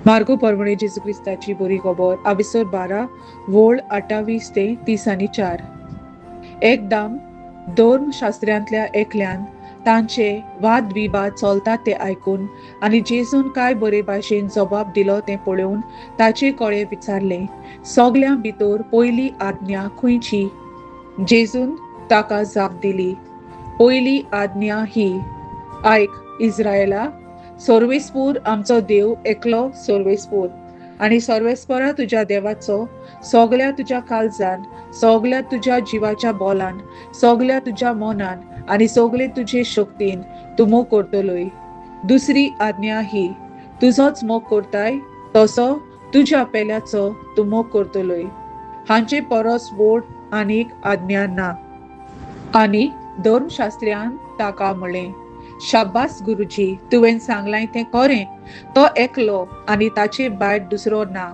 मार्गो परवणे जेजू क्रिस्ताची बरी खबर आविसर 12 वोळ 28 ते 34. एकदम धर्मशास्त्र्यांतल्या एकल्यान तांचे वाद विवाद चलता ते आयकून आनी जेजून काय बरे भाशेन जबाब दिलो तें पळोवन ताचे कडेन विचारलें, सगल्यां भितर पयली आज्ञा खंयची? जेजून ताका जाप दिली, पयली आज्ञा ही, आयक इस्रायला, सर्वेस्पूर आमचो देव एकलो सर्वेस्पूर, आनी सर्वेस्परा तुज्या देवाचो सगल्या तुज्या काळजान, सगल्या तुज्या जिवाच्या बोलान, सगल्या तुज्या मनान आनी सगले तुजे शक्तीन तूं मोग करतलोय. दुसरी आज्ञा ही, तुजोच मोग करताय तसो तुज्या पेल्याचो तूं मोग करतलोय. हांचे परस व्हड आनीक आज्ञा ना. आनी धर्मशास्त्र्यान ताका म्हळें, शाब्बास गुरुजी, तुवें सांगलाय तें खरें, तो एकलो आनी ताचे भायर दुसरो ना.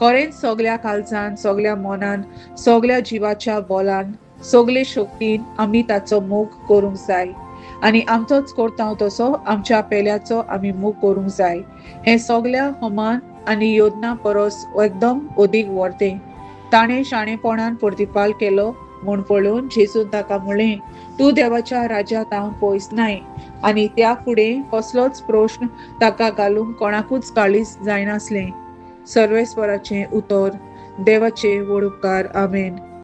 खरेंच सगल्या काळजान, सगल्या मनान, सगल्या जिवाच्या बोलान, सगले शक्तीन आमी ताचो मोग करूंक जाय, आनी आमचोच करता तसो आमच्या पेल्याचो आमी मोग करूंक जाय. हें सगल्या होमान आनी योजना परस एकदम अदीक व्हरतें. ताणें शाणेपणान प्रतिपाल केलो म्हूण पळोवन जेजून ताका म्हळें, तूं देवाच्या राज्यांत हांव पयस नाय. आनी त्या फुडें कसलोच प्रश्न ताका घालूंक कोणाकूच काळीज जायनासलें. सर्वेस्वराचें उतर. देवाचे व्हड उपकार. आमेन.